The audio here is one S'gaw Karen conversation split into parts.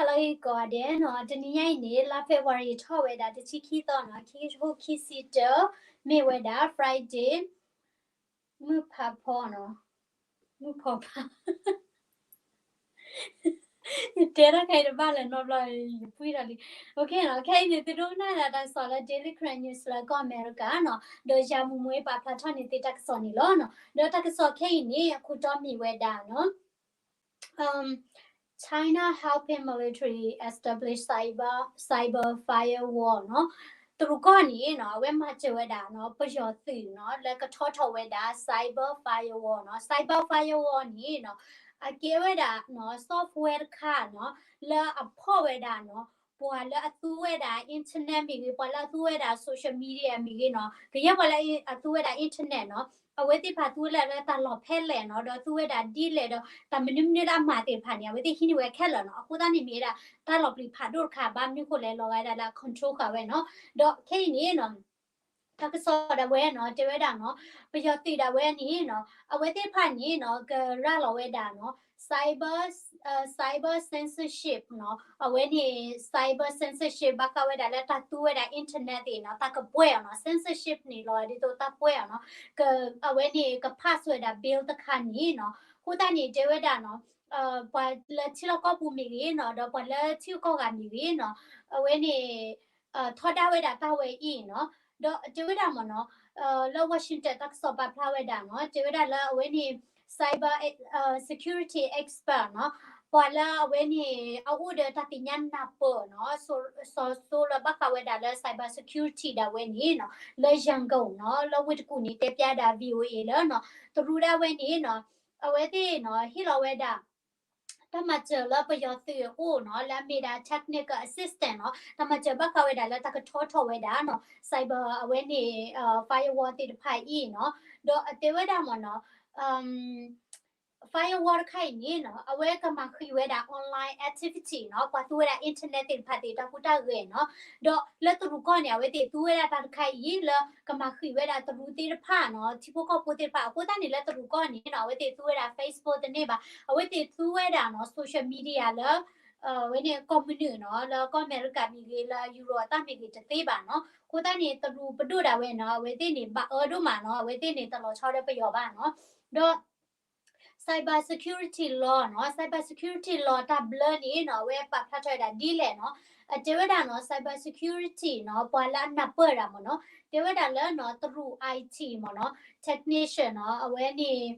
ဟါလၢဂ့ၤကိးဂၤဒဲးနီၤ, တနံၤညါအံၤန့ၣ် လါ February ထီၣ်ဝဲဒၣ် တဆံခံသီနီၤ, ခံကထိခံဆံတၢ, မ့ၢ်ဝဲဒၣ် Friday, မုၢ်ဖးဖီနီၤ, မုၢ်ဖီဖး ယတဲတၢ်ခဲအံၤတဘၣ်လၢၤနီတဘျီ, ယပှံၢ်ဒီးလံ. ခဲအံၤန့ၣ် သုဒိကနၣ်ဒၣ်တၢ်ကစီၣ်လၢ Daily Karen News လၢကီၢ်အမဲရကၤနီၤ, ဒီးယၤမူမူပာ်ဖျါထီၣ်န့ၢ်သုတၢ်ကစီၣ်န့ၣ်လီၤနီၤ. ဒီးတၢ်ကစီၣ်ခဲအံၤန့ၣ် အခိၣ်တီမ့ၢ်ဝဲဒၣ်နီၤ China helping military establish cyber cyber firewall နီၤ. တရူးကီၢ်န့ၣ်နီၤ အဝဲမၤစၢၤဝဲဒၣ်နီၤ ပယီၤသုးနီၤ လၢကထီထီၣ်ဝဲဒၣ် cyber firewall နီၤ. Cyber firewall န့ၣ်နီၤ အကဲဝဲဒၣ်နီၤ software တခါနီၤ လၢအဖီၣ်ဝဲဒၣ်နီၤ ပှၤလၢအသူဝဲဒၣ် internet မ့ၢ်ဂ့ၤ, ပှၤလၢအသူဝဲဒၣ် social media မ့ၢ်ဂ့ၤနီၤ, ကယဲၢ်ပှၤလၢအသူဝဲဒၣ် internet နီၤ, အဝဲသ့ၣ်တဖၣ်သူဝဲဒၣ်လၢတၢ်လီၢ်ဖဲလဲၣ်နီၤ, ဒီးသူဝဲဒၣ်ဒ်လဲၣ်ဒီး တၢ်မနုၤမနုၤလၢအမၤသ့ၣ်တဖၣ်န့ၣ် အဝဲသ့ၣ်ဟံးန့ၢ်ဝဲခဲလၢာ်နီၤ. အဃိသတးန့ၣ်မ့ၢ်ဝဲဒၣ် တၢ်လီၤပျံၤဖးဒိၣ်တခါ ဘၣ်မနုၤဃိလဲၣ် လီၤဂာ်ဒၣ်လၢအ control ဃာ်ဝဲနီၤ. ဒီးခဲအံၤန့ၣ်နီၤ တၢ်ကစီၣ်ဒၣ်ဝဲနီၤ တဲဝဲဒၣ်နီၤ ပယီၤသုးဒၣ်ဝဲန့ၣ်နီၤ အဝဲသ့ၣ်တဖၣ်န့ၣ်နီၤ ကရၤလီၤဝဲဒၣ်နီၤ cyber cyber censorship နီၤ, အဝဲန့ၣ် cyber censorship ဘၣ်ဃးဝဲဒၣ်လၢတၢ်သူဝဲဒၣ် internet သ့ၣ်နီၤ, တၢ်ကပှဲၤအီၤနီၤ, censorship န့ၣ်လီၤ ဒ်သိးတၢ်ပှဲၤအီၤနီၤ, အဝဲန့ၣ်က pass ဝဲဒၣ် bill တခါန့ၣ်နီၤ, အဃိသတးန့ၣ် တဲဝဲဒၣ်နီၤ ပှၤလၢထံလီၢ်ကီၢ်ပူၤမ့ၢ်ဂ့ၤနီၤ, ဒီးပှၤလၢထံဂုၤကီၢ်ဂၤမ့ၢ်ဂ့ၤနီၤ, အဝဲန့ၣ် ထီဒါဝဲဒၣ်တၢ်ဝဲအံၤနီၤ, ဒီးတဲဝဲဒၣ်မ့ၢ်နီၤ လၢ Washington တၢ်ကစီၣ်ပာ်ဖျါဝဲဒၣ်နီၤ, တဲဝဲဒၣ်လၢအဝဲန့ၣ် cyber security expert နီၤ, ပှၤလၢအဝဲန့ၣ် အအိၣ်ဒီးတၢ်သ့ၣ်ညါနၢ်ပၢၢ်နီၤ, စီၤစိလၢဘၣ်ဃးဝဲဒၣ်လၢ cyber security ဒၣ်ဝဲန့ၣ်နီၤ, လၢ Yangon နီၤ, လၢဝ့ၢ်တကူၣ်န့ၣ် တဲဖျါဒၣ် VOA လၢနီၤ, တရူးဒၣ်ဝဲန့ၣ်နီၤ, အဝဲသ့ၣ်နီၤ ဟ့ၣ်လီၤဝဲဒၣ် တၢ်မၤစၢၤလၢပယီၤသုးအအိၣ်နီၤ, လၢအမ့ၢ်ဒၣ် technical assistance နီၤ, တၢ်မၤစၢၤဘၣ်ဃးဝဲဒၣ်လၢတၢ်ကထီထီၣ်ဝဲဒၣ်နီၤ, cyber အဝဲန့ၣ် firewall သ့ၣ်တဖၣ်အံၤနီၤ, ဒီးအတဲဝဲဒၣ်မ့ၢ်နီၤ firewall တခါအံၤန့ၣ်နီၤ, အဝဲကမၤဃံးဝဲဒၣ် online activity နီၤ, ပှၤသူဝဲဒၣ် internet သ့ၣ်တဖၣ်သ့ၣ်တၢ်ဟူးတၢ်ဂဲၤနီၤ, ဒီးလၢတရူးကီၢ်န့ၣ် အဝဲသ့ၣ်သူဝဲဒၣ်တၢ်တခါအံၤ လၢကမၤဃံးဝဲဒၣ်တရူးသ့ၣ်တဖၣ်နီၤ, ထံဖိကီၢ်ဖိသ့ၣ်တဖၣ်, အဃိသတးန့ၣ်လၢတရူးကီၢ်န့ၣ်နီၤ, အဝဲသ့ၣ်သူဝဲဒၣ် Facebook တန့ၢ်ဘၣ်, အဝဲသ့ၣ်သူဝဲဒၣ်နီၤ social media လၢ အဝဲန့ၣ်ကီၢ်မနုၤနီၤ, လၢကီၢ်အမဲရကၤမ့ၢ်ဂ့ၤ, လၢ Europe အတၢ်မ့ၢ်ဂ့ၤတသ့ဘၣ်နီၤ, အဃိသတးန့ၣ် တရူးပဒိၣ်ဒၣ်ဝဲနီၤ, အဝဲသ့ၣ်န့ၣ် ဘၣ်အၢဒိၣ်မးနီၤ, အဝဲသ့ၣ်န့ၣ် တလီၤဆီဒီးပယီၤဘၣ်နီၤ, ဒီး cyber security law နီၤ, cyber security law တၢ်ဘျၢန့ၣ်နီၤ, အဝဲပာ်ဖျါထီၣ်ဝဲဒၣ်ဒ်လဲၣ်နီၤ, အတဲဝဲဒၣ်နီၤ cyber security နီၤ, ပှၤလၢအနၢ်ပၢၢ်ဒၣ်မ့ၢ်နီၤ, တဲဝဲဒၣ်လၢနီၤ တရူး IT မ့ၢ်နီၤ, technician နီၤ, အဝဲန့ၣ်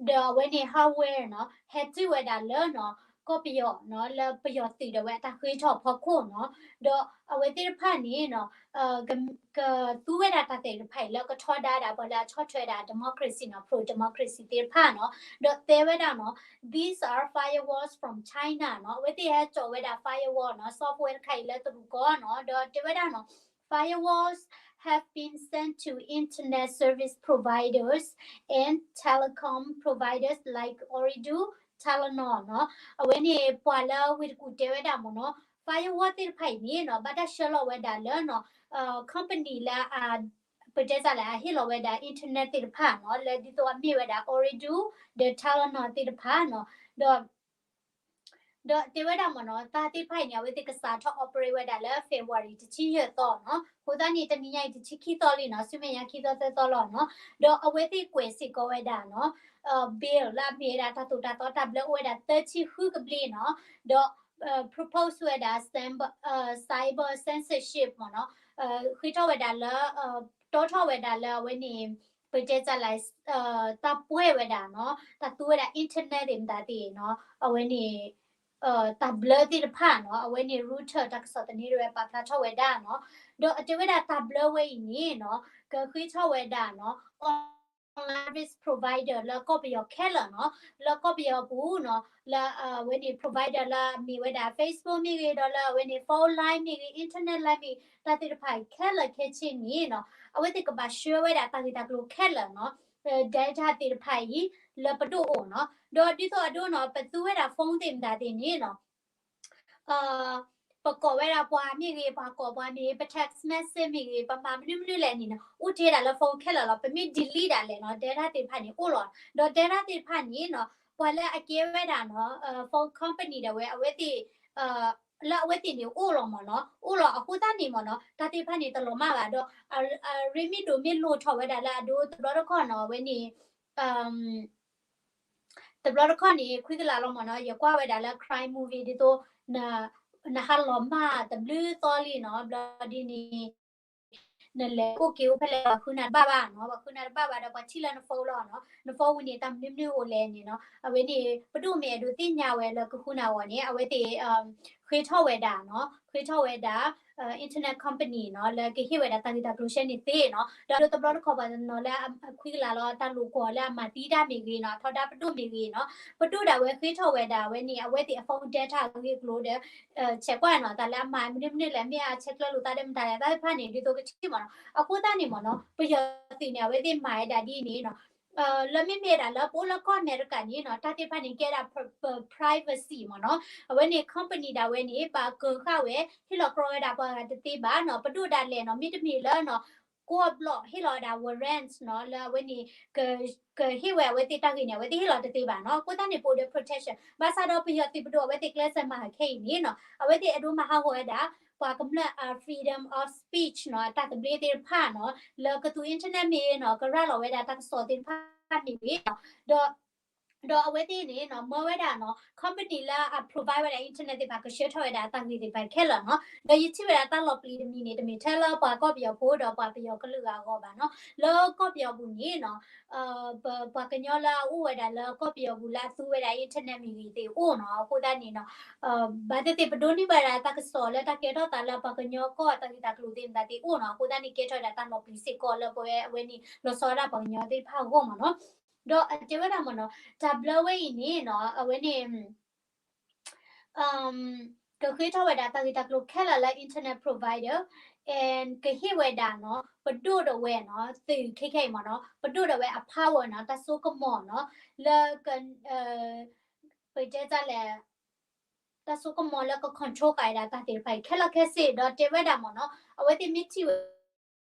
ဒီးအဝဲန့ၣ် hardware နီၤ, ဟဲတုၤဝဲဒၣ်လၢနီၤ ကီၢ်ပယီၤနီၤ, လၢပယီၤသုးဒၣ်ဝဲအတၢ်ဃ့ထီၣ်ဖီခိၣ်နီၤ, ဒီးအဝဲသ့ၣ်တဖၣ်န့ၣ်နီၤ ကသူဝဲဒၣ်တၢ်သ့ၣ်တဖၣ်အံၤလၢကထီဒါဒၣ်ပှၤလၢအဆီၣ်ထွဲဒၣ် democracy နီၤ, pro democracy သ့ၣ်တဖၣ်နီၤ, ဒီးတဲဝဲဒၣ်နီၤ these are firewalls from China နီၤ, အဝဲသ့ၣ်ဟဲစိာ်ဝဲဒၣ် firewall နီၤ, software တခါအံၤလၢတရူးကီၢ်နီၤ, ဒီးတဲဝဲဒၣ်နီၤ firewalls have been sent to internet service providers and telecom providers like Ooredoo, Telenor နီၤ, အဝဲန့ၣ်ပှၤလၢဝ့ၢ်တကူၣ်တဲဝဲဒၣ်မ့ၢ်နီၤ firewall သ့ၣ်တဖၣ်အံၤန့ၣ်နီၤ ဘၣ်တၢ်ဆှၢလီၤဝဲဒၣ်လၢနီၤ company လၢအ ပတဲစးလဲၣ် အဟ့ၣ်လီၤဝဲဒၣ် internet သ့ၣ်တဖၣ်နီၤ လၢဒ်သိးအမ့ၢ်ဝဲဒၣ် Ooredoo ဒီး Telenor သ့ၣ်တဖၣ်နီၤ ဒီး ဒီးတဲဝဲဒၣ်မ့ၢ်နီၤ တၢ်သ့ၣ်တဖၣ်အံၤန့ၣ် အဝဲသ့ၣ်ကစးထီၣ် operate ဝဲဒၣ်လၢ February တဆံယဲၢ်သီနီၤ အဃိသတးန့ၣ် တနံၤညါအံၤ တဆံခံသီလံနီၤ ဆူမဲာ်ညါခံသီသၢသီလီၤနီၤ ဒီးအဝဲသ့ၣ်ကွဲးစ့ၢ်ကီးဝဲဒၣ်နီၤ bill လၢအမ့ၢ်ဝဲဒၣ်တၢ်သိၣ်တၢ်သီတၢ်ဘျၢအိၣ်ဝဲဒၣ်သၢဆံဃုကဘျံးနီၤ ဒီး propose ဝဲဒၣ် cyber censorship မ့ၢ်နီၤ ဃ့ထီၣ်ဝဲဒၣ်လၢ တီထီၣ်ဝဲဒၣ်လၢအဝဲန့ၣ် ပတဲစးလဲၣ် တၢ်ပှဲၤဝဲဒၣ်နီၤ တၢ်သူဝဲဒၣ် internet သ့ၣ်မတၤသ့ၣ်နီၤ အဝဲန့ၣ် တၢ်ဘျၢသ့ၣ်တဖၣ်နီၤ အဝဲန့ၣ် Reuters တၢ်ကစီၣ်သန့တဝဲပာ်ဖျါထီၣ်ဝဲဒၣ်နီၤ ဒီးအတဲဝဲဒၣ်တၢ်ဘျၢဝဲအံၤန့ၣ်နီၤ ကဃ့ထီၣ်ဝဲဒၣ်နီၤ online service provider လၢကီၢ်ပယီၤခဲလၢာ်နီၤ လၢကီၢ်ပယီၤပူၤနီၤ လၢအဝဲန့ၣ် provider လၢအမ့ၢ်ဝဲဒၣ် Facebook မ့ၢ်ဂ့ၤ ဒီးလၢအဝဲန့ၣ် phone line မ့ၢ်ဂ့ၤ internet line မ့ၢ်ဂ့ၤ တၢ်သ့ၣ်တဖၣ်အံၤခဲလၢာ်ခဲဆ့န့ၣ်နီၤ အဝဲသ့ၣ်ကဘၣ်ဆှၢဝဲဒၣ်တၢ်ဂ့ၢ်တၢ်ကျိၤခဲလၢာ်နီၤ data သ့ၣ်တဖၣ်အံၤ လၢပဒိၣ်အိၣ်နီၤ ဒီးဒ်သိးအဒိနီၤ ပသူဝဲဒၣ် phone သ့ၣ်မတၤသ့ၣ်န့ၣ်နီၤ ပကိးဝဲဒၣ်ပှၤမ့ၢ်ဂ့ၤ ပှၤကိးပှၤမ့ၢ်ဂ့ၤ ပ text message မ့ၢ်ဂ့ၤ ပမၤမနုၤမနုၤလဲၣ်န့ၣ်နီၤ အိၣ်ထဲဒၣ်လၢ phone ခဲလၢာ်လီၤ ပမ့ၢ် delete ဒၣ်လဲာ်နီၤ data သ့ၣ်တဖၣ်န့ၣ်အိၣ်လီၤ ဒီး data သ့ၣ်တဖၣ်န့ၣ်နီၤ ပှၤလၢအကဲဝဲဒၣ်နီၤ phone company ဒၣ်ဝဲ အဝဲသ့ၣ် လၢအဝဲသ့ၣ်န့ၣ်အိၣ်လီၤမ့ၢ်နီၤ, အိၣ်လီၤအဃိသတးန့ၣ်မ့ၢ်နီၤ, တၢ်သ့ၣ်တဖၣ်န့ၣ်တလီၤမၢ်ဘၣ်ဒီး အရ့မ့ၢ်ဒိၣ်မ့ၢ်လိၤထီၣ်ဝဲဒၣ်လၢအဒိတဘျီတခီၣ်နီၤ, အဝဲန့ၣ် တဘျီတခီၣ်န့ၣ် ခွံကလးလီၤမ့ၢ်နီၤ, ယကွၢ်ဝဲဒၣ်လၢ crime movie ဒ်သိး နဟးလီၤမၢ်တဘျုးသီလံနီၤ, ဘျီဒ်န့ၣ် နလဲၤအိၣ်က့ၤအိၣ်ဖဲလဲၣ် ပှၤဃုနၤတဘၣ်ဘၣ်နီၤ, ပှၤဃုနၤတဘၣ်ဘၣ်ဒီးပှၤထံၣ်လၢန phone လီၤနီၤ, န phone ဝံၤန့ၣ် တၢ်မနုၤမနုၤအိၣ်လဲၣ်န့ၣ်နီၤ, အဝဲန့ၣ် ပဒိၣ်မ့ၢ်အဲၣ်ဒိးသ့ၣ်ညါဝဲလၢကဃုနၤအဂီၢ်န့ၣ် အဝဲသ့ၣ် ဃ့ထီၣ်ဝဲဒၣ်နီၤ, ဃ့ထီၣ်ဝဲဒၣ် internet company နီၤ လၢကဟ့ၣ်ဝဲဒၣ်တၢ်ဂ့ၢ်တၢ်ကျိၤရှဲန့ၣ်သ့နီၤ, ဒီးဒိတဘျီတခီၣ်ပှၤနီၤလၢအခွံကလးလီၤ တၢ်လိာ်ကွီၢ်လၢအမၤသံတၢ်မ့ၢ်ဂ့ၤနီၤ, ထီဒါပဒိၣ်မ့ၢ်ဂ့ၤနီၤ, ပဒိၣ်ဒၣ်ဝဲဃ့ထီၣ်ဝဲဒၣ်ဝဲန့ၣ် အဝဲသ့ၣ်အ phone data အဂ့ၢ်အကျိၤဒီး ဆဲးကွၢ်နီၤ တၢ်လၢအမၤမနုၤမနုၤလဲၣ် မ့ၢ်အဆဲးကျၢလိာ်သးဒီးမတၤလဲၣ် တၢ်သ့ၣ်တဖၣ်န့ၣ် ဒ်သိးကထံၣ်မ့ၢ်နီၤ, အဃိသတးန့ၣ်မ့ၢ်နီၤ ပယီၤသုးန့ၣ် အဝဲသ့ၣ်မၤဝဲဒၣ်ဒ်န့ၣ်နီၤ လၢမ့မ့ၢ်ဒၣ်လၢပအိၣ်လၢကီၢ်အမဲရကၤန့ၣ်နီၤ တၢ်သ့ၣ်တဖၣ်န့ၣ် ကဲဒၣ် privacy မ့ၢ်နီၤ, အဝဲန့ၣ် company ဒၣ်ဝဲန့ၣ် ဘၣ်ကၢၤဃာ်ဝဲ ဟ့ၣ်လီၤကြီဝဲဒၣ်ပှၤဂၤတသ့ဘၣ်နီၤ, ပဒိၣ်ဒၣ်လဲာ်နီၤ မ့တမ့ၢ်လၢနီၤ ကိးဘျီၣ်ဟ့ၣ်လီၤဝဲဒၣ် warrant နီၤ လၢအဝဲန့ၣ် ကဟ့ၣ်ဝဲအဝဲသ့ၣ်တၢ်ဂ့ၢ်န့ၣ် အဝဲသ့ၣ်ဟ့ၣ်လီၤတသ့ဘၣ်နီၤ, အဃိသတးန့ၣ် ပအိၣ်ဒီး protection ဘၣ်ဆၣ်ဒီးပယီၤသုးပဒိၣ်အဝဲသ့ၣ်ကျဲးစၢးမၤဟးခဲအံၤန့ၣ်နီၤ အဝဲသ့ၣ်အဲၣ်ဒိးမၤဟးဂီၤဝဲဒၣ် ပှၤကမျၢၢ်အ freedom of speech နီၤ တၢ်သဘျ့သ့ၣ်တဖၣ်နီၤ လၢကသူ internet မ့ၢ်နီၤ ကရၤလီၤဝဲဒၣ်တၢ်ကစီၣ်သ့ၣ်တဖၣ်မ့ၢ်ဂ့ၤနီၤ, ဒီး ဒီးအဝဲသ့ၣ်န့ၣ်နီၤ မၢဝဲဒၣ်နီၤ company လၢအ provide ဝဲဒၣ် internet သ့ၣ်တဖၣ် ကဆှၢထီၣ်ဝဲဒၣ်တၢ်ဂ့ၢ်သ့ၣ်တဖၣ်ခဲလၢာ်နီၤ, ဒီးယထံၣ်ဝဲဒၣ်တၢ်လီၤပျံၤတမံၤန့ၣ် တမ့ၢ်ထဲလၢပှၤကီၢ်ပယီၤဖိဒီးပှၤပယီၤကလုာ်ဂၤအဂီၢ်ဘၣ်နီၤ, လၢကီၢ်ပယီၤပူၤန့ၣ်နီၤ ပှၤကညီလၢအအိၣ်ဝဲဒၣ်လၢကီၢ်ပယီၤပူၤလၢအသူဝဲဒၣ် internet မ့ၢ်ဂ့ၤသ့ၣ်အိၣ်နီၤ, အဃိသတးန့ၣ်နီၤ ဘၣ်သ့ၣ်သ့ၣ်ပဒိးန့ၢ်ဘၣ်ဒၣ်တၢ်ကစီၣ်လၢတၢ်ကဲထီၣ်သးလၢပှၤကညီကီၢ်တၢ်ဂ့ၢ်တၢ်ကျိၤသ့ၣ်မတၤသ့ၣ်အိၣ်နီၤ, အဃိသတးန့ၣ် ကဲထီၣ်ဝဲဒၣ်တၢ်လီၤပျံၤစ့ၢ်ကီးလၢပဝဲအဝဲန့ၣ် လီၤဆီဒၣ်တၢ်ပှၤကညီသ့ၣ်တဖၣ်အဂီၢ်မ့ၢ်နီၤ, ဒီးအတဲဝဲဒၣ်မ့ၢ်နီၤ တၢ်ဘျၢဝဲအံၤန့ၣ်နီၤ အဝဲန့ၣ် ကဃ့ထီၣ်ဝဲဒၣ်တၢ်ဂ့ၢ်တၢ်ကျိၤခဲလၢာ်လၢ internet provider and ကဟ့ၣ်ဝဲဒၣ်နီၤ ပဒိၣ်ဒၣ်ဝဲနီၤ သုးခဲခဲအံၤမ့ၢ်နီၤ ပဒိၣ်ဒၣ်ဝဲအ power နီၤ တၢ်စိကမီၤနီၤ လၢက ပတဲတၢ်လဲၣ် တၢ်စိကမီၤလၢက control ဃာ်ဝဲဒၣ်တၢ်သ့ၣ်တဖၣ်အံၤ ခဲလၢာ်ခဲဆ့ ဒီးတဲဝဲဒၣ်မ့ၢ်နီၤ အဝဲသ့ၣ်မ့ၢ်ထံၣ်ဝဲ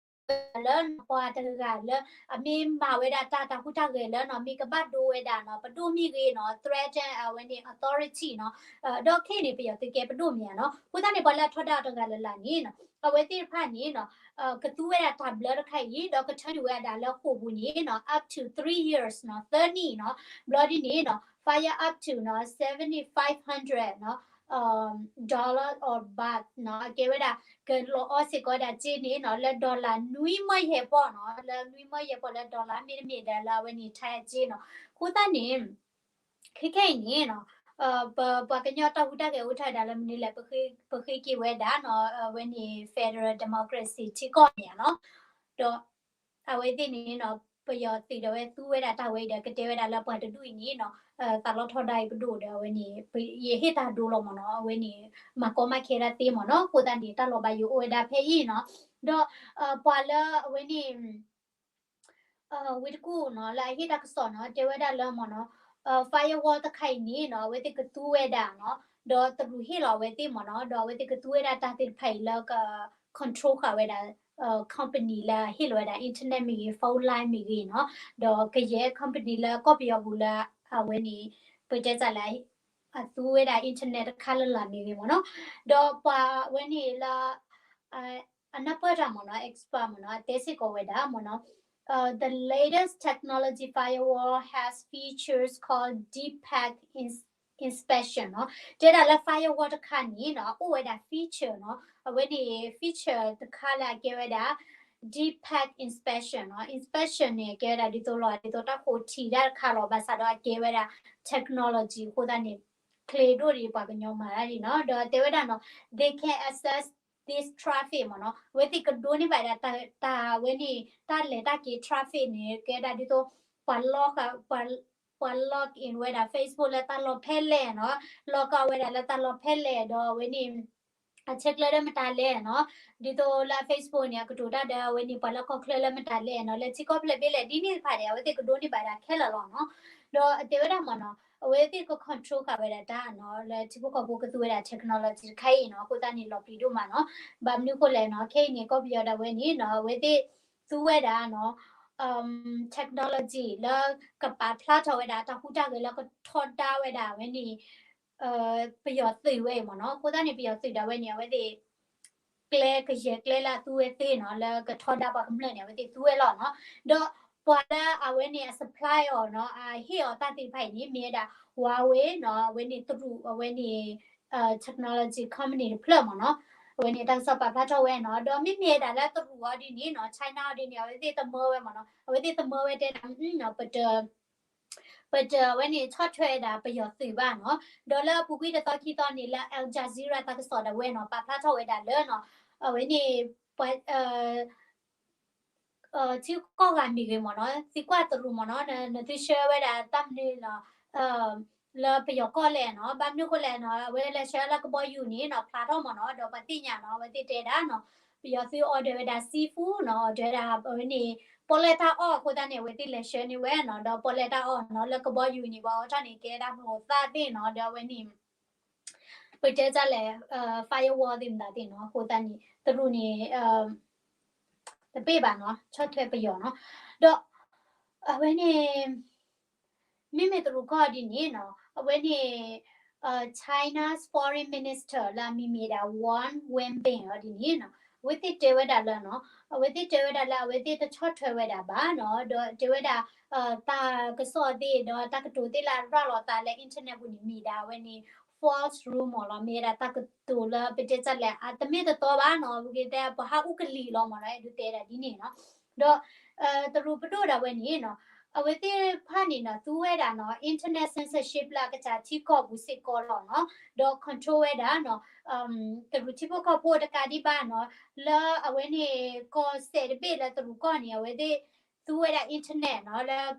လၢနီၤ ပှၤတဂၤလၢ အမ့ၢ်မၤဝဲဒၣ်တၢ်တၢ်ဟူးတၢ်ဂဲၤလၢနီၤ မ့ၢ်ကဘၣ်ဒိဝဲဒၣ်နီၤ ပဒိၣ်မ့ၢ်ဂ့ၤနီၤ threaten အဝဲန့ၣ် authority နီၤ ဒီးခဲအံၤန့ၣ် ပယီၤသုးကဲပဒိၣ်မ့ၢ်ဧါနီၤ အဃိသတးန့ၣ် ပှၤလၢအထီဒါတဂၤလၢ်လၢ်န့ၣ်နီၤ အဝဲသ့ၣ်တဖၣ်န့ၣ်နီၤ ကသူဝဲဒၣ်တၢ်ဘျၢတခါအံၤ ဒီးကထၢနုာ်ဝဲဒၣ်လၢဃိာ်ပူၤန့ၣ်နီၤ up to three years နီၤ သၢနံၣ်နီၤ ဘျီဒ်န့ၣ်နီၤ fine up to နီၤ seventy five hundred နီၤ dollar or baht နီၤ အကဲဝဲဒၣ် ကလီၤအီစ့ၢ်ကီးဒၣ်စ့န့ၣ်နီၤ လၢ dollar နွံမၢယဲၢ်ပီၢ်နီၤ လၢနွံမၢယဲၢ်ပီၢ်လၢ dollar မ့တမ့ၢ်ဒီးလၢအဝဲန့ၣ် Thai စ့နီၤ အဃိသတးန့ၣ် ခဲခဲအံၤန့ၣ်နီၤ ပှၤကညီတၢ်ဟူးတၢ်ဂဲၤအိၣ်ထဲဒၣ်လၢမနုၤလဲၣ် ပဃ့က့ၤဝဲဒၣ်နီၤ အဝဲန့ၣ် federal democracy ထံကီၢ်န့ၣ်နီၤ ဒီး အဝဲသ့ၣ်န့ၣ်နီၤ ပယီၤသုးဒီးဝဲသူဝဲဒၣ်တၢ်ဝဲအံၤဒီး ကတဲဝဲဒၣ်လၢပှၤတဒူၣ်အံၤန့ၣ်နီၤ သးလီထီဒါအံၤပဒိၣ်ဒီးအဝဲန့ၣ် ယဟ့ၣ်တၢ်ဒိလီၤမ့ၢ်နီၤ အဝဲန့ၣ် မၤကီမၤခဲဒၣ်သ့မ့ၢ်နီၤ အဃိသတးန့ၣ် တၢ်လီၤဘၣ်ယိၣ်အိၣ်ဝဲဒၣ်ဖဲအံၤနီၤ ဒီး ပှၤလၢအဝဲန့ၣ် ဝ့ၢ်တကူၣ်နီၤ လၢအဟ့ၣ်တၢ်ကစီၣ်နီၤ တဲဝဲဒၣ်လၢမ့ၢ်နီၤ firewall တခါအံၤန့ၣ်နီၤ အဝဲသ့ၣ်ကသူဝဲဒၣ်နီၤ ဒီးတရူးဟ့ၣ်လီၤအဝဲသ့ၣ်မ့ၢ်နီၤ ဒီးအဝဲသ့ၣ်ကသူဝဲဒၣ်တၢ်သ့ၣ်တဖၣ်အံၤလၢက control ဃာ်ဝဲဒၣ် company လၢဟ့ၣ်လီၤဝဲဒၣ် internet မ့ၢ်ဂ့ၤ phone line မ့ၢ်ဂ့ၤနီၤ ဒီးကယဲၢ် company လၢကီၢ်ပယီၤပူၤလၢအဝဲန့ၣ် ပတဲတၢ်လၢ အသူဝဲဒၣ် internet တခါလၢ်လၢ်မ့ၢ်ဂ့ၤမ့ၢ်နီၤ ဒီးပှၤဝဲန့ၣ်လၢ အနၢ်ပၢၢ်တၢ်မ့ၢ်နီၤ expert မ့ၢ်နီၤ အတဲစ့ၢ်ကီးဝဲဒၣ်မ့ၢ်နီၤ the latest technology firewall has features called deep packet inspection နီၤ တဲဒၣ်လၢ firewall တခါန့ၣ်နီၤ အအိၣ်ဝဲဒၣ် feature နီၤ အဝဲန့ၣ် feature တခါလၢအကဲဝဲဒၣ် deep packet inspection နီၤ inspection န့ၣ် ကဲဝဲဒၣ်ဒ်သိးလီၤ ဒ်သိးတၢ်ဃိထံးတၢ်တခါလီၤ ဘၣ်ဆၣ်ဒီးအကဲဝဲဒၣ် technology အဃိသတးန့ၣ် ချ့ဒိၣ်ဒံးပှၤကညီမၤတၢ်ဒ်နီၤ ဒီးတဲဝဲဒၣ်နီၤ they can access this traffic မ့ၢ်နီၤ အဝဲသ့ၣ်ကဒိးန့ၢ်ဘၣ်ဒၣ် တၢ်ဝဲန့ၣ် တၢ်လဲၤတၢ်က့ၤ traffic န့ၣ် ကဲဒၣ်ဒ်သိး ပှၤ log ပှၤ log in ဝဲဒၣ် Facebook လၢတၢ်လီၢ်ဖဲလဲၣ်နီၤ log out ဝဲဒၣ်လၢတၢ်လီၢ်ဖဲလဲၣ်ဒီးအဝဲန့ၣ် အဆဲးကျၢဒီးမတၤလဲၣ်နီၤ ဒ်သိးလၢ Facebook န့ၣ် အကတိၤတၢ်ဒီးအဝဲန့ၣ် ပှၤလၢကီၢ်ချၢလၢမတၤလဲၣ်နီၤ လၢထံကီၢ်ဖျၢၣ်ဘ့ၣ်လဲၣ် ဒ်န့ၣ်တဖၣ်န့ၣ် အဝဲသ့ၣ်ကဒိးန့ၢ်ဘၣ်ဒၣ်ခဲလၢာ်လီၤနီၤ ဒီးတဲဝဲဒၣ်မ့ၢ်နီၤ အဝဲသ့ၣ်က control ဃာ်ဝဲဒၣ်တၢ်နီၤ လၢထံဖိကီၢ်ဖိကသူဝဲဒၣ် technology တခါအံၤနီၤ အဃိသတးန့ၣ် လီၤပျံၤဒိၣ်မးနီၤ ဘၣ်မနုၤဃိလဲၣ်နီၤ ခဲအံၤန့ၣ် ကီၢ်ပယီၤဒၣ်ဝဲန့ၣ်နီၤ အဝဲသ့ၣ်သူဝဲဒၣ်နီၤ technology လၢကပာ်ဖျါထီၣ်ဝဲဒၣ် တၢ်ဟူးတၢ်ဂဲၤလၢကထီဒါဝဲဒၣ်ဝဲန့ၣ် ပယီၤသုးဝဲအံၤမ့ၢ်နီၤ. အဃိသတးန့ၣ် ပယီၤသုးဒၣ်ဝဲန့ၣ် အဝဲသ့ၣ် ကျဲကယဲၢ်ကျဲလၢအသူဝဲသ့ၣ်နီၤ လၢကထီဒါပှၤကမျၢၢ်န့ၣ် အဝဲသ့ၣ်သူဝဲလီၤနီၤ. ဒီးပှၤလၢအဝဲန့ၣ်အ supply အီၤနီၤ အဟ့ၣ်အီၤတၢ်သ့ၣ်တဖၣ်အံၤန့ၣ် မ့ၢ်ဝဲဒၣ် Huawei နီၤ အဝဲန့ၣ်တရူး အဝဲန့ၣ် technology company တဖျၢၣ်မ့ၢ်နီၤ. အဝဲန့ၣ်တၢ်ကစီၣ်ပာ်ဖျါထီၣ်ဝဲနီၤ. ဒီးမ့မ့ၢ်ဝဲဒၣ်လၢတရူးအီၤဒ်န့ၣ်နီၤ China အီၤဒ်န့ၣ် အဝဲသ့ၣ်သမၢဝဲမ့ၢ်နီၤ အဝဲသ့ၣ်သမၢဝဲတဲဒၣ် ပတ ပတအဝဲန့ၣ်ဆီၣ်ထွဲဝဲဒၣ်ပယီၤသုးဘၣ်နီၤ. ဒီးလၢအပူၤကွံာ်တသီခံသီန့ၣ် လၢ Al Jazeera တၢ်ကစီၣ်ဒၣ်ဝဲနီၤ ပာ်ဖျါထီၣ်ဝဲဒၣ်လၢနီၤ အဝဲန့ၣ် ပှၤ ထံဂုၤကီၢ်ဂၤမ့ၢ်ဂ့ၤမ့ၢ်နီၤ သံကွၢ်တရူးမ့ၢ်နီၤ နသုဆှၢဝဲဒၣ်တၢ်မနုၤနီၤ လၢပယီၤကီၢ်လဲၣ်နီၤ ဘၣ်မနုၤဃိလဲၣ်နီၤ အဝဲလဲၤဆှၢလၢကဘီယူၤန့ၣ်နီၤ ဖျါထီၣ်မ့ၢ်နီၤ ဒီးပှၤသ့ၣ်ညါနီၤ အဝဲသ့ၣ်တဲဒၣ်နီၤ ပယီၤသုး order ဝဲဒၣ် seafood နီၤ order ဝဲဒၣ် အဝဲန့ၣ် ပီၣ်လဲၣ်တၢ်အီၣ်အဃိသတးန့ၣ် အဝဲသ့ၣ်လဲၤဆှၢန့ၢ်ဝဲနီၤ ဒီးပီၣ်လဲၣ်တၢ်အီၣ်နီၤ လၢကဘီယူၤန့ၣ် ပှၤအီၣ်ထီၣ်န့ၣ် ကဲဒၣ်မုၢ်သၣ်သ့ၣ်နီၤ ဒီးအဝဲန့ၣ် ပတဲတၢ်လဲၣ် firewall သ့ၣ်မတၤသ့ၣ်နီၤ အဃိသတးန့ၣ် တရူးန့ၣ် တပ့ၢ်ဘၣ်နီၤ ဆီၣ်ထွဲပယီၤနီၤ ဒီး အဝဲန့ၣ် မ့မ့ၢ်တရူးကီၢ်ဒ်န့ၣ်နီၤ အဝဲန့ၣ် China's foreign minister လၢအမံၤမ့ၢ်ဒၣ် Wang Wenbin အီၤဒ်န့ၣ်နီၤ အဝဲသ့ၣ်တဲဝဲဒၣ်လၢနီၤ အဝဲသ့ၣ်တဲဝဲဒၣ်လၢအဝဲသ့ၣ်တဆီၣ်ထွဲဝဲဒၣ်ဘၣ်နီၤ ဒီးတဲဝဲဒၣ် တၢ်ကစီၣ်သ့ၣ်ဒီးတၢ်ကတိၤသ့ၣ်လၢအရၤလီၤသးလၢ internet ပူၤန့ၣ် မ့ၢ်ဒၣ်အဝဲန့ၣ် false rumor လီၤ မ့ၢ်ဝဲဒၣ်တၢ်ကတိၤလၢပတဲတၢ်လဲၣ် အတမ့ၢ်တတီဘၣ်နီၤ ပကတဲပှၤဟးအူကလံၤလီၤမ့ၢ်နီၤ အဲၣ်ဒိးတဲဒၣ်ဒ်န့ၣ်နီၤ ဒီး တရူးပဒိၣ်ဒၣ်ဝဲန့ၣ်နီၤ အဝဲသ့ၣ်တဖၣ်န့ၣ်နီၤ သူဝဲဒၣ်နီၤ internet censorship လၢအကစၢ်ထံကီၢ်ပူၤစ့ၢ်ကီးလီၤနီၤ ဒီး control ဝဲဒၣ်နီၤ တရူးထံဖိကီၢ်ဖိတကးဒံးဘၣ်နီၤ လၢအဝဲန့ၣ် ကီၢ်စဲၣ်တဘ့ၣ်လၢတရူးကီၢ်န့ၣ် အဝဲသ့ၣ် သူဝဲဒၣ် internet နီၤ လၢ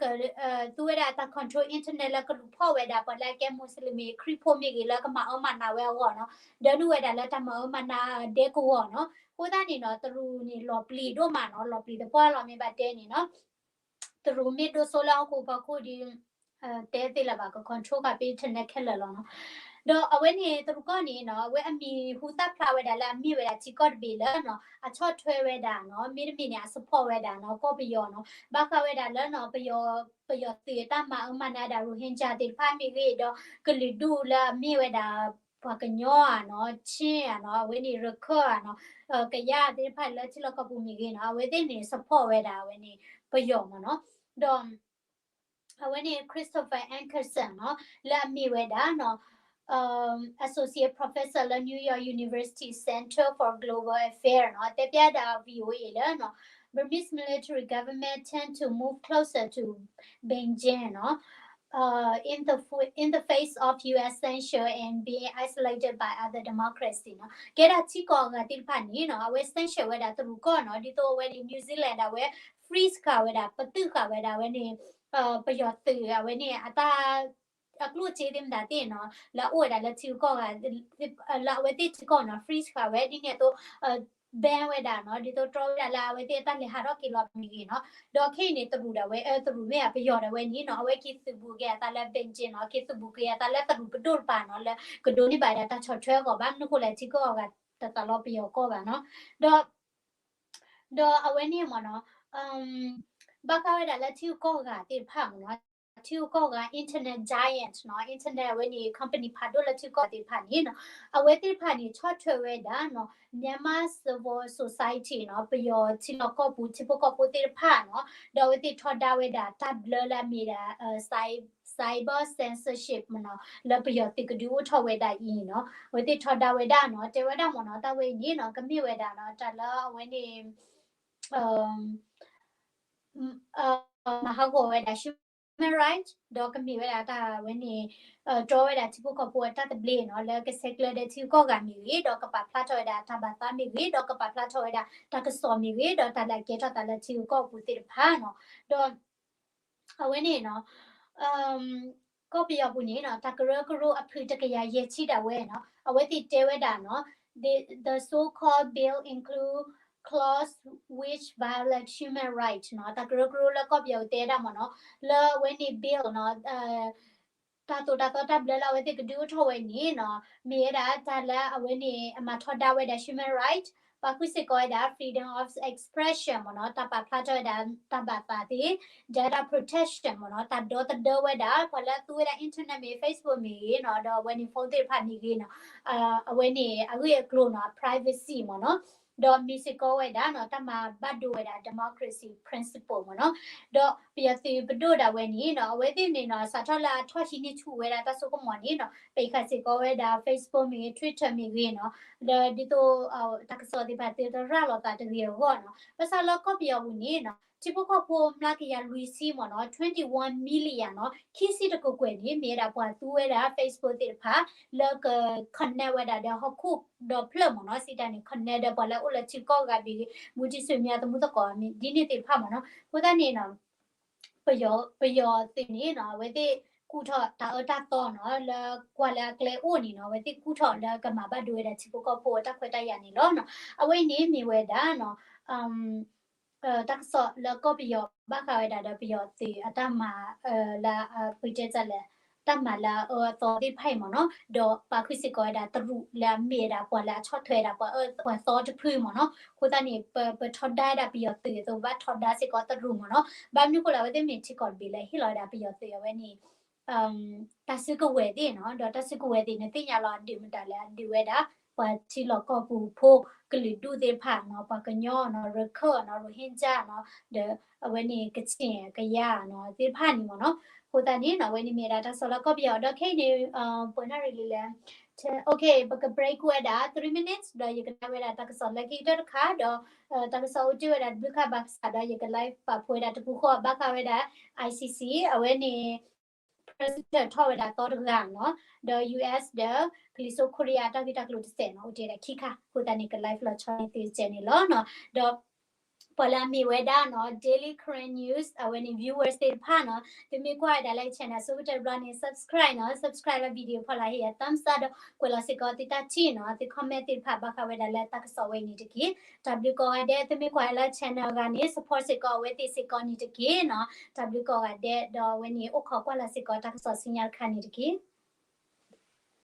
သူဝဲဒၣ်တၢ် control internet လၢကလူၤဖီၣ်ဝဲဒၣ် ပှၤလၢအကဲ Muslim မ့ၢ်ဂ့ၤ ခရံာ်ဖိမ့ၢ်ဂ့ၤ လၢကမၤအၢမၤနးဝဲအဂီၢ်နီၤ ဒၢနုာ်ဝဲဒၣ်လၢတၢ်မၤအၢမၤနးဒဲကဝီၤနီၤ အဃိသတးန့ၣ်နီၤ တရူးန့ၣ်လီၤပျံၤဒိၣ်မးနီၤ လီၤပျံၤသပှၢ်လီၤ မ့ၢ်ဘၣ်တဲန့ၣ်နီၤ တရူးမ့ၢ်ဒိၣ်စိလၢဟီၣ်ခိၣ်ဖီခိၣ်ဒီး တဲသ့လၢၤဘၣ် က control ဃာ်ဖဲ internet ခဲလၢာ်လီၤနီၤ ဒီးအဝဲန့ၣ်တရူးကီၢ်န့ၣ်နီၤ အဝဲအမံၤဟူသၣ်ဖျါဝဲဒၣ်လၢအမ့ၢ်ဝဲဒၣ်ထံကီၢ်တဘ့ၣ်လၢနီၤ အဆီၣ်ထွဲဝဲဒၣ်နီၤ မ့တမ့ၢ်န့ၣ် အ support ဝဲဒၣ်နီၤ ကီၢ်ပယီၤနီၤ ဘၣ်ဃးဝဲဒၣ်လၢနီၤ ပယီၤ ပယီၤသုးအတၢ်မၤအၢမၤနးဒၣ် Rohingya သ့ၣ်တဖၣ်မ့ၢ်ဂ့ၤ ဒီး ကလုာ်ဒူၣ်လၢအမ့ၢ်ဝဲဒၣ် ပှၤကညီဧါနီၤ Chin ဧါနီၤ အဝဲန့ၣ် ရခိုင် ဧါနီၤ ကယၤသ့ၣ်တဖၣ်လၢထံလီၢ်ကီၢ်ပူၤမ့ၢ်ဂ့ၤနီၤ အဝဲသ့ၣ်န့ၣ် support ဝဲဒၣ်အဝဲန့ၣ် ပယီၤမ့ၢ်နီၤ ဒီး အဝဲန့ၣ် Christopher Ankerson နီၤ လၢအမ့ၢ်ဝဲဒၣ်နီၤ Associate Professor လၢ New York University Center for Global Affairs နီၤ တဲဖျါဒၣ် VOA လၢနီၤ Burmese military government tend to move closer to Beijing နီၤ in the, in the face of U S sanction and being isolated by other democracy နီၤ ကဲဒၣ်ထံကီၢ်အဂၤသ့ၣ်တဖၣ်န့ၣ်နီၤ အဝဲ sanction ဝဲဒၣ်တရူးကီၢ်နီၤ ဒ်သိးအဝဲန့ၣ် New Zealand ဒၣ်ဝဲ freeze ဃာ်ဝဲဒၣ် ပတုာ်ဃာ်ဝဲဒၣ်အဝဲန့ၣ် ပယီၤသုးအဝဲန့ၣ် အတၢ် အကျိၣ်အစ့သ့ၣ်မတၤသ့ၣ်နီၤ လၢအအိၣ်ဝဲဒၣ်လၢထံဂုၤကီၢ်ဂၤ လၢအဝဲသ့ၣ်ထံကီၢ်နီၤ freeze ဃာ်ဝဲ ဒ်န့ၣ်အသိး ban ဝဲဒၣ်နီၤ ဒ်သိးတြီဝဲဒၣ်လၢအဝဲသ့ၣ်အတၢ်လဲၤဟးထီၣ်က့ၤလီၤမ့ၢ်ဂ့ၤနီၤ ဒီးခဲအံၤန့ၣ် တရူးဒၣ်ဝဲ တရူးမ့ၢ်ဧါ ပယီၤဒၣ်ဝဲန့ၣ်နီၤ အဝဲက့ၤသုးဘူးက့ၤအသးလၢ Beijing နီၤ က့ၤသုးဘူးက့ၤအသးလၢ တရူးပဒိၣ်တပၤနီၤ လၢကဒိးန့ၢ်ဘၣ်ဒၣ်တၢ်ဆီၣ်ထွဲအဂီၢ် ဘၣ်မနုၤဃိလဲၣ် ထံကီၢ်အဂၤတသးလီပယီၤကီၢ်ဘၣ်နီၤ ဒီး ဒီးအဝဲန့ၣ်မ့ၢ်နီၤ ဘၣ်ဃးဝဲဒၣ်လၢထံဂုၤကီၢ်ဂၤသ့ၣ်တဖၣ်မ့ၢ်နီၤ ထံဂုၤကီၢ်ဂၤ internet giant နီၤ internet အဝဲန့ၣ် company ဖးဒိၣ်လၢထံဂုၤကီၢ်ဂၤသ့ၣ်တဖၣ်န့ၣ်နီၤ အဝဲသ့ၣ်တဖၣ်န့ၣ် ဆီၣ်ထွဲဝဲဒၣ်နီၤ Myanmar Civil Society နီၤ ပယီၤထံလီၢ်ကီၢ်ပူၤ ထံဖိကီၢ်ဖိသ့ၣ်တဖၣ်နီၤ ဒီးအဝဲသ့ၣ်ထီဒါဝဲဒၣ်တၢ်ဘျၢလၢအမ့ၢ်ဒၣ် cyber censorship မ့ၢ်နီၤ လၢပယီၤသုးကဒုးအိၣ်ထီၣ်ဝဲဒၣ်အံၤနီၤ အဝဲသ့ၣ်ထီဒါဝဲဒၣ်နီၤ တဲဝဲဒၣ်မ့ၢ်နီၤ တၢ်ဝဲအံၤန့ၣ်နီၤ ကမ့ၢ်ဝဲဒၣ်နီၤ တၢ်လၢအဝဲန့ၣ် မၤဟးဂီၤဝဲဒၣ် human right ဒီးကမ့ၢ်ဝဲဒၣ်တၢ်ဝဲန့ၣ် တြီဝဲဒၣ်ထံဖိကီၢ်ဖိအတၢ်သဘျ့နီၤ လၢကဆဲးကျၢဒီးထံဂုၤကီၢ်ဂၤမ့ၢ်ဂ့ၤ ဒီးကပာ်ဖျါထီၣ်ဝဲဒၣ်တၢ်ဘၣ်သးမ့ၢ်ဂ့ၤ ဒီးကပာ်ဖျါထီၣ်ဝဲဒၣ်တၢ်ကစီၣ်မ့ၢ်ဂ့ၤ ဒီးတၢ်လၢအကဲထီၣ်သးလၢထံဂုၤကီၢ်ပူၤသ့ၣ်တဖၣ်နီၤ ဒီး အဝဲန့ၣ်နီၤ ကီၢ်ပယီၤပူၤန့ၣ်နီၤ တၢ်ကရၢကရိအဖုတကယၤယဲၢ်ဆံဒၣ်ဝဲနီၤ အဝဲသ့ၣ်တဲဝဲဒၣ်နီၤ the, the so-called bill include clause which violate human right နီၤ တၢ်ကရၢကရိလၢကီၢ်ပယီၤတဲဝဲဒၣ်မ့ၢ်နီၤ လၢအဝဲန့ၣ် bill နီၤ တၢ်သိၣ်တၢ်သီတၢ်ဘျၢလၢအဝဲသ့ၣ်ကဒုးအိၣ်ထီၣ်ဝဲန့ၣ်နီၤ မ့ၢ်ဝဲဒၣ်တၢ်လၢအဝဲန့ၣ် အမၤထီဒါဝဲဒၣ် human right ပာ်ဃုာ်စ့ၢ်ကီးဝဲဒၣ် freedom of expression မ့ၢ်နီၤ, တၢ်ပာ်ဖျါထီၣ်ဝဲဒၣ်တၢ်ဘၣ်သးသ့ၣ်, data protection မ့ၢ်နီၤ, တၢ်ဒီသဒၢဝဲဒၣ် ပှၤလၢအသူဝဲဒၣ် internet မ့ၢ် Facebook မ့ၢ်ဂ့ၤနီၤ, ဒီးအဝဲန့ၣ် phone သ့ၣ်တဖၣ်မ့ၢ်ဂ့ၤနီၤ, အဝဲန့ၣ်အဂ့ၢ်အကျိၤနီၤ, privacy မ့ၢ်နီၤ, ဒီးမ့ၢ်စ့ၢ်ကီးဝဲဒၣ်နီၤ, တၢ်မၤဘၣ်ဒိဝဲဒၣ် democracy principle မ့ၢ်နီၤ, ဒီးပယီၤသုးပဒိၣ်ဒၣ်ဝဲန့ၣ်နီၤ, အဝဲသ့ၣ်န့ၣ်နီၤ, စးထီၣ်လၢအထီၣ်ဟံးန့ၢ်ဆူၣ်ဝဲဒၣ်တၢ်စိကမီၤန့ၣ်နီၤ, ပာ်ဃုာ်စ့ၢ်ကီးဝဲဒၣ် Facebook မ့ၢ်ဂ့ၤ, Twitter မ့ၢ်ဂ့ၤနီၤ, ဒီးဒ်သိး တၢ်ကစီၣ်သ့ၣ်တဖၣ်သုတရၤလီၤသးတဂ့ၤအဂီၢ်နီၤ, ဘၣ်ဆၣ်လၢကီၢ်ပယီၤပူၤန့ၣ်နီၤ, ထံဖိကီၢ်ဖိမျးကယၤလွံၢ်ဆံမ့ၢ်နီၤ, twenty one million နီၤ, ခံဆံတကကွဲၢ်န့ၣ် မ့ၢ်ဝဲဒၣ်ပှၤသူဝဲဒၣ် Facebook သ့ၣ်တဖၣ် လၢက connect ဝဲဒၣ်ဒီးဟီၣ်ခိၣ်ဒီဖျၢၣ်မ့ၢ်နီၤ, စံးတၢ်န့ၣ် connect ဒီးပှၤလၢအအိၣ်လၢထံကီၢ်ဂၤဘ့ၣ်ဂ့ၤ, မူတံဆွေမျိုးသမူးသကိးမ့ၢ်ဒ်န့ၣ်သ့ၣ်တဖၣ်မ့ၢ်နီၤ, အဃိသတးန့ၣ်နီၤ ပယီၤ ပယီၤသုးန့ၣ်နီၤ, အဝဲသ့ၣ်ကူၣ်ထီၣ်တၢ်အၢတၢ်သီနီၤ, လၢကွၢ်လၢအကျဲအိၣ်န့ၣ်နီၤ, အဝဲသ့ၣ်ကူၣ်ထီၣ်လၢကမၤဘၣ်ဒိဝဲဒၣ်ထံဖိကီၢ်ဖိအတၢ်ခွဲးတၢ်ယာ်န့ၣ်လီၤနီၤ, အဝဲအံၤန့ၣ်မ့ၢ်ဝဲဒၣ်နီၤ, တၢ်ကစီၣ်လၢကီၢ်ပယီၤဘၣ်ဃးဝဲဒၣ်ဒီးပယီၤသုးအတၢ်မၤ လၢ ပတဲတၢ်လဲၣ်, တၢ်မၤလၢအအၢအသီသ့ၣ်တဖၣ်အံၤမ့ၢ်နီၤ, ဒီးပာ်ဃုာ်စ့ၢ်ကီးဝဲဒၣ်တရူးလၢအမ့ၢ်ဝဲဒၣ်ပှၤလၢအဆီၣ်ထွဲဝဲဒၣ်ပှၤအၢပှၤသီတဖုမ့ၢ်နီၤ, အဃိသတးန့ၣ် ပ ပထီဒါဝဲဒၣ်ပယီၤသုးအသိး ဘၣ်ထီဒါစ့ၢ်ကီးတရူးမ့ၢ်နီၤ, ဘၣ်မနုၤအဃိလဲၣ် အဝဲသ့ၣ်မ့ၢ်ထံကီၢ်တဘ့ၣ်လၢဟ့ၣ်လီၤဝဲဒၣ်ပယီၤသုးအဝဲန့ၣ် တၢ်စုကဝဲၤသ့ၣ်နီၤ, ဒီးတၢ်စုကဝဲၤသ့ၣ်န့ၣ် သ့ၣ်ညါလီၤအဒုးမတၤလဲၣ်, အဒုးဝဲဒၣ် ပှၤထံလီၢ်ကီၢ်ပူၤဖိကလုာ်ဒူၣ်သ့ၣ်တဖၣ်နီၤ, ပှၤကညီနီၤ, ရခၢၣ်နီၤ, ရိဟ့ၣ်ကၠၣ်နီၤ, ဒီးအဝဲန့ၣ် ကချင် ကယၤနီၤ သ့ၣ်တဖၣ်န့ၣ်မ့ၢ်နီၤ, အဃိသတးန့ၣ်နီၤ အဝဲန့ၣ်မ့ၢ်ဝဲဒၣ်တၢ်ကစီၣ်လၢကီၢ်ပယီၤ ဒီးခဲအံၤန့ၣ် ပှဲၤနၣ်ရံၣ်လံလဲၣ်, okay ပက break ဝဲဒၣ် three minutes ဒီးယကနၣ်ဝဲဒၣ်တၢ်ကစီၣ်လၢခံကတၢၢ်တခါ ဒီး တၢ်ကစီၣ်အိၣ်တ့ၢ်ဝဲဒၣ်တဘျုးခါဘၣ်ဆၣ်ဒီး ယက live ပာ်ဖှိၣ်ဝဲဒၣ်တပူၤဃီဘၣ်ဃးဝဲဒၣ် I C C အဝဲန့ၣ် president ထီၣ်ဝဲဒၣ်သီတဂၤနီၤ, ဒီး U S ဒီး ကလံၤစိးခိရံယါ တၢ်ဂ့ၢ်တၢ်ကျိၤတစဲးနီၤ အိၣ်တ့ၢ်ဝဲဒၣ်ခံခါ, အဃိသတးန့ၣ် က live လီၤဆီန့ၢ်သုစဲးန့ၣ်လီၤနီၤ, ဒီး ပှၤလၢအမ့ၢ်ဝဲဒၣ်နီၤ Daily Karen News အဝဲန့ၣ် viewers သ့ၣ်တဖၣ်နီၤ, သုမ့ၢ်ကွၢ်ဝဲဒၣ်လၢ channel အဆိကတၢၢ်တဘျီန့ၣ် subscribe နီၤ, subscribe လၢ video ဖီလာ်ဟ့ၣ်ယၤ thumbs up ဒီးကွဲးလီၤစ့ၢ်ကီးသုတၢ်ထံၣ်နီၤ, သု comment သ့ၣ်တဖၣ်ဘၣ်ဃးဝဲဒၣ်လၢတၢ်ကစီၣ်ဝဲအံၤန့ၣ်တက့ၢ်. တၢ်ဘျုးကိးဂၤဒဲး, သုမ့ၢ်ကွၢ်လၢ channel အဂၤန့ၣ် support စ့ၢ်ကီးအဝဲသ့ၣ်စ့ၢ်ကီးန့ၣ်တက့ၢ်နီၤ, တၢ်ဘျုးကိးဂၤဒဲး, ဒီးအဝဲန့ၣ်အိၣ်ခိးကွၢ်လၢ်စ့ၢ်ကီးတၢ်ကစီၣ်ဆူညါတခါန့ၣ်တက့ၢ်.